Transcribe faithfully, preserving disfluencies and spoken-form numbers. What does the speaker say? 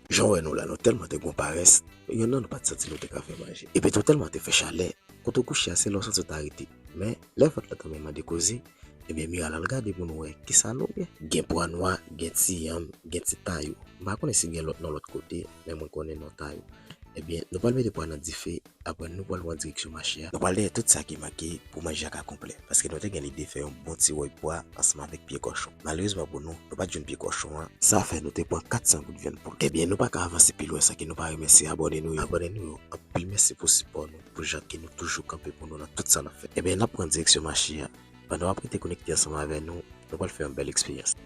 Jan w wè nou la, nou tèlman te gon parès, yonn nan nou pa t santi nou te ka fè manje. Epi tou tèlman te fè chalè, kote w kouche a se la w santi w ta rete. Men, lè vant lan tanmen mande koze, ebyen Mira l al gade pou nou wè kisa nou gen. Gen pwa nwa, gen ti yanm, gen ti tayou. M pa konnen si gen lòt non lòt kote, men mwen konnen non tayou. Ebyen, nou pral mete pwa nan dife, apre nou pral pran direksyon mache a. Nou pral dèyè tout sa ki manke pou manje a ka konplè. Paske nou te gen lide fè yon bon ti woy pwa ansanm avèk pye kòchon. Malerezman pou nou, nou pa t jwenn pye kòchon an. Sa fè nou te pran kat san goud vyann poul. Ebyen, nou pa ka avanse pi lwen san ke nou pa remèsye abòne nou yo. Abòne nou yo, anpil mèsi pou sipò nou, pou jan ke nou toujou kanpe pou nou nan tout sa n ap fè. Ebyen, n ap pran direksyon mache a. Pandan w ap rete konekte ansanm avè nou, nou pral fè yon bèl eksperyans.